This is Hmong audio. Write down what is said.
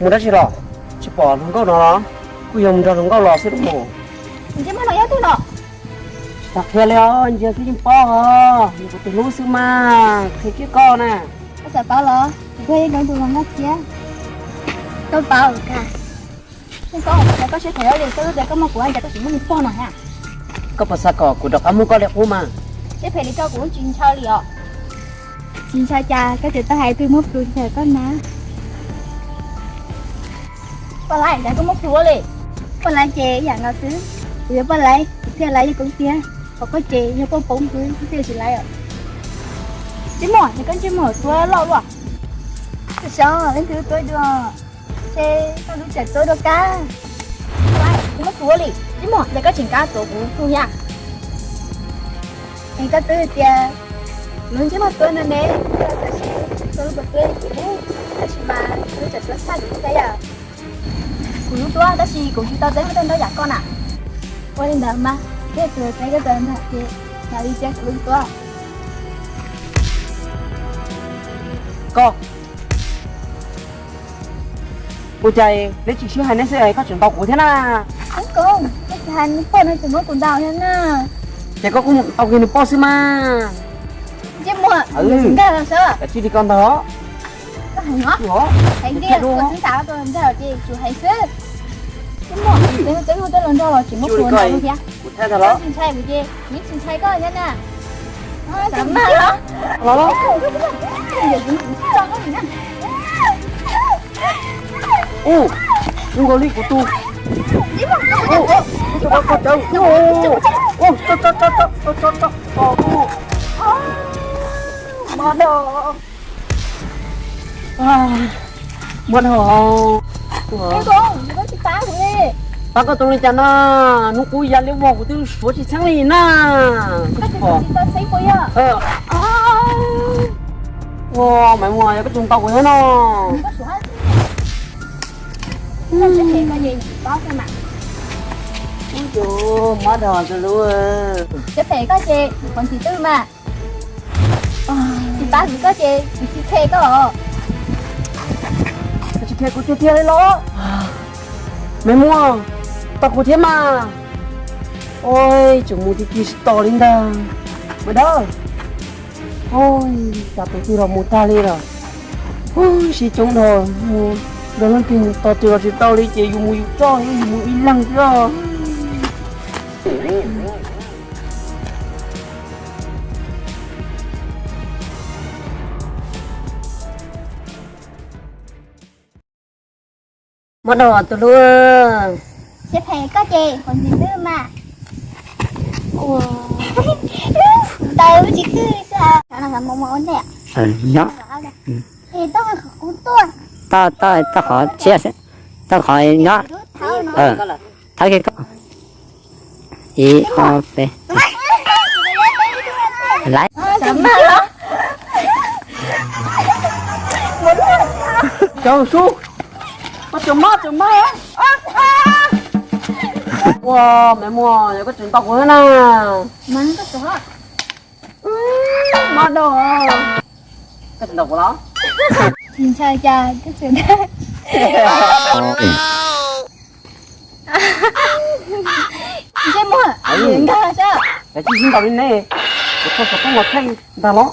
Mus dab tsi los? Tsis pom hluas nkauj no los? Kuj yog mus nrog hluas nkauj los xwb los. Ntsej muag no yog twg no? Tsis tas qhia li os, ntsia xwb yeej paub os, yog kuv tus hlub xwb mas, qhia kiag koj na. Koj xav paub los? Kuv yeej tus hluas nkauj thiab. Koj paub ka. Koj siab phem li, koj tias koj muaj kuv, cas koj tsis muaj niag pog no thiab? Koj puas xav kom kuv rov qab muab koj li qub mas? Siab phem li koj kuv tsis ntshaw li os. Tsis ntshaw cas, koj tseem tau hais twg muab plhus ntshaw koj na. Poj laib, cas koj muab plhus li? Poj laib ces ib yam nkaus xwb. Kuv yog poj laib, kuv thiaj laib yog koob tiag, ho koj ces yog poj poob xwb, koj thiaj tsis laib os. Ntsej muag, ces koj ntsej muag tuab loj luaj. Koj xyov leej twg tuab dua, ces koj lub tseem tuab dua kab. Poj laib, koj muab plhus li, ntsej muag, ces koj tseem kab tuav kuv tus thiab. Es koj twb tias kuv lub ntsej muag tuab no ne, koj txawm siv koj lub pob tuab li kuv, tab sis mas koj lub tseem tuab tshaj kuv thiab yom. Kuv lub tuab tab sis kuv tsis tau txeeb ib tug nraug yam koj na. Ua li ntawd mas, koj txawm txeeb koj tus nraug ces mam li tias kuv lub tuab. Koj, ua cas neb tsis sib hais neb xwb es koj tseem ntaus kuv thiab na? Koj tsis hais nws poj no tseem muab kuv ntaus thiab na. Ces koj kuj mus ntaus kiag nws poj xwb mas. Ntsej muag, nkag los sab. Kav tsij li koj ntag. Koj hais no, hais tiag, koj xwb xav koj tus nraug ces tsum hais xwb. Ntsej muag, txeeb txeeb hu tuaj los nraug los tseem muab kuv ntaus thiab. Kuv tsis ntshai kuv ces, neb tsis ntshai koj thiab na. Los los, los los. Ub, zoo nkaus li kuv tus. Ub, ub, ub, tso tso tso tso tso tso tso tso tso. Ub, ub, ub, ub. Muab dhau. Muab dhau. Pab koj tus li cas no? Hnub qub ya liab vog kuv twb suav tsis txheeb li na. Koj tsis pom? Ua, Maiv Muas, yog koj tseem ntaus kuv thiab no. Ub, muab dhau tus lub. Siab phem koj ces qhov ntxim twg mas. Tsis pab kuv koj ces kuv tsis khe koj os. Tsis khe kuv tiag tiag li los? Maiv Muas, tau kuv thiab mas. Ua, tseem mus tib kis tsis tos li ntag. Maiv Dawb, ua, cas tus twg los mus tag li lawm. Ua, sib coob dhau, mus nrog leej twg mus tos twg los tsis tau li ces yus mus yus txoj, yus mus ib leeg xwb os. Muab dhau tus lub. Siab phem koj ces qhov ntxim twg mas. Ntawd tsis twg li xwb. Nyob. Tau, tau qhov tshiab xwb. Tau qhov nyob. Thawb kiag koj. Ib, ob, peb. Laiv. Cov sub, koj tseem mob tseem mob. Ua, Maiv Muas, yog koj tseem ntaus kuv thiab na. Mob dhau. Koj tseem ntaus kuv los? Tsis ntshai cas koj tseem. Ntsej muag, nkag sab. Kav tsij sib ntaus li ne, kuv tau xov tooj los thaij ntag los.